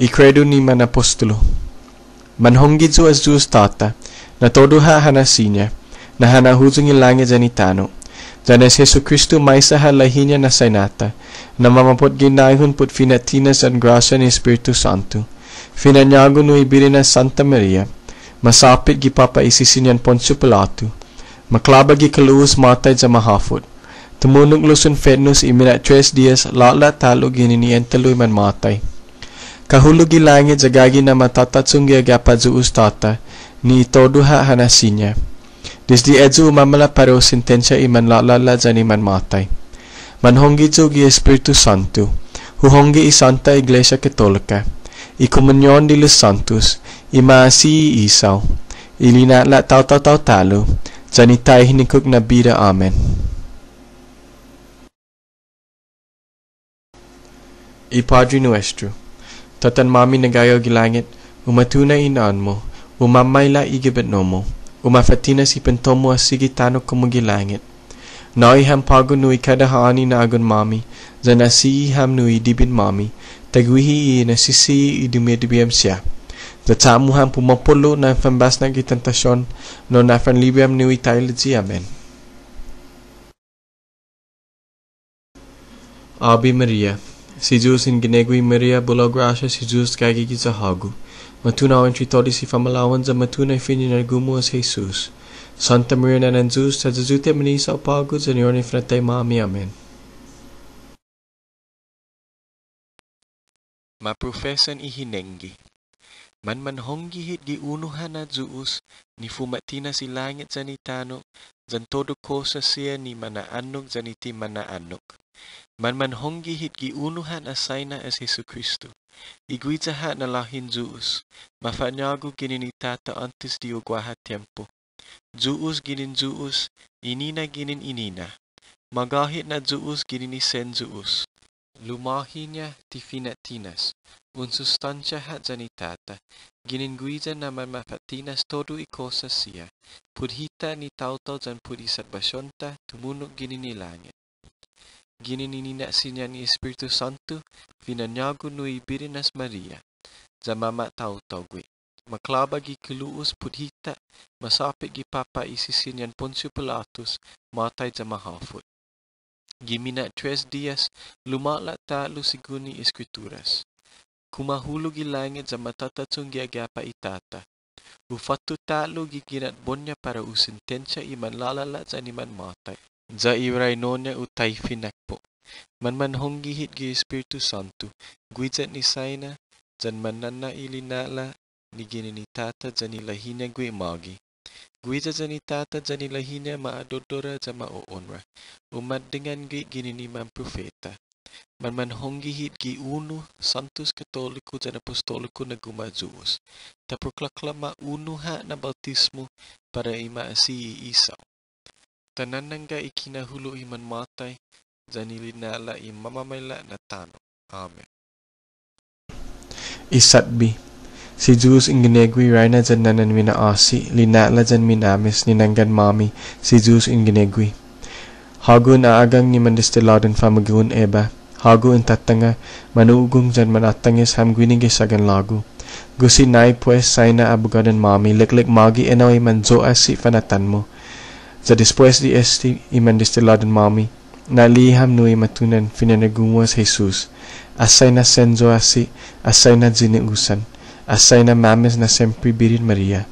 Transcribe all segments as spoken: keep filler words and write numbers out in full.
I Kredu ni Manapostolu. Manhongge yu' as Yu'os Tåta, na todu ha' ha na'siña, na ha na'huyong i langet yan i tano'. Yan as Jesukristo maisa ha' lahi-ña na Saina-ta, na mamapotge' ñaihon put fina'tinas yan gråsia ni Espiritu Sånto. Finañågu nu i Bithin as Santa Maria, masåpet gi påpa' i sisiñan Poncio Pilato. Maklåba gi kalu'os, måtai ya mahåfot. Tumunok lokkue' fetnos i mina'tres dias, lå'la' ta'lo ginen i entalo' i manmåtai. Kahulo' gi langet ya gaige na matata'chong gi agapa' Yu'os Tåta, ni i todu ha' ha na'siña. Desde eyu u mamaila' para u sentensia i manlåla'la' yan i manmåtai. Manhongge yu' gi Espiritu Sånto. Hu hongge i Santa Iglesia Katolika. I komunion di los såntos. I ma'asi'i i isao. I lina'la' taotao ta'lo. Yan i taihinekkok na bida. Amen. I Padre Nuestro. Tåtan-måmi na gaige gi langet, umatuna i na'ån-mu, umamaila' i gobetno-mu, umafa'tinas i pinto'-mu asi gi tano' komu gi langet. Nå'i ham på'go nu i kada ha'åni na agon-måmi, yan asi'i ham nu i dibin-måmi, taiguihi i inasisi'i i dumidibi ham siha. Ya cha'-mu ham pumopo'lo na in fanbasnak gi tentasion, lao na in fanlibre ham nu i tailayi. Amen. Abe Maria. Si Yu'os in ginegue, Maria, bula hao gråsia, si Yu'os gaige giya hågu. Matuna hao entre todus i famalao'an, ya matuna i finañågu-mu as Jesus. Santa Maria, Nånan Yu'os, tayuyuti ham manisao på'go, yan i oran i finatai-måmi. Amen. Maprofesan i hinengge. Manmanhongge hit gi unu ha' na Yu'os ni fuma'tinas i langet yan i tano', yan todu kosas siha ni mana'annok yan i ti mana'annok. Manmanhongge hit gi unu ha' na Saina as Jesukristo. I guiya ha' na lahin Yu'os, mafañågu ginen i Tåta åntes di u guaha tiempo. Yu'os ginen Yu'os, inina ginen inina. Magåhet na Yu'os ginen i sen Yu'os. Lumåhi-ña ti fina'tinas, un sustånsia ha' yan i Tåta, ginen guiya na manmafa'tinas todu i kosas siha, put hita ni taotao yan put i satbasion-ta tumunok ginen i langet. Ginen i nina'siñan i Espiritu Sånto, finañågu nu i Bithin as Maria, ya mamataotao gue'. Maklåba gi kalu'os put hita, masåpet gi påpa' i sisiñan Poncio Pilato, måtai ya mahåfot. Gi mina'tres dias, luma'la' ta'lo sigun i Eskrituras. Kumahulo' gi langet ya matata'chong gi agapa' i Tåta. U fåtto ta'lo gi ginatbo-ña para u sentensia i manlåla'la' yan i manmåtai. Ya i rainu-ña u taifinakpo'. Manmanhongge hit gi Espiritu Sånto, guiya ni Saina, yan manana'li'e' i lina'la' ni ginen i Tåta yan i lahi-ña gue' mågi. Guiya yan i Tåta yan i lahi-ña ma'adodora ya ma'o'onra. Umadingan gue' ginen i manprofeta. Manmanhongge hit gi unu, såntos, katoliku yan apostoliko na guma' Yu'os. Ta proklåklama unu ha' na bautismo para i ma'asi'i i isao. Ta nanangga i kinahulo' i manmåtai, yan i lina'la' i mamamaila' na tåno'. Amen. I satbe. Si Yu'os in ginegue, Raina yan Nånan mina'åse', lina'la' yan minames, ninanggan-måmi, si Yu'os in ginegue. Hågu in a'agang ni mandestilåden famagu'on Eba, hågu in tatanga, manu'gong yan manatånges ham guini gi sagan lågu. Guiya nai pues, Saina, abogaden-måmi, leklek mågi enao i manyo'åse' fanatan-mu. Ya despues di este i mandestilåden-måmi, na'li'e' ham nu i matunan finañågu-mu as Jesus. Asaina sen yo'åse', asaina yini'usan, asaina mames na siempre Bithin Maria.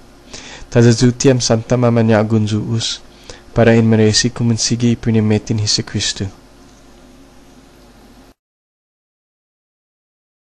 Tayuyuti ham Sånta Mamañågon Yu'os, para in meresi kumunsigi i pinemetin Jesukristo.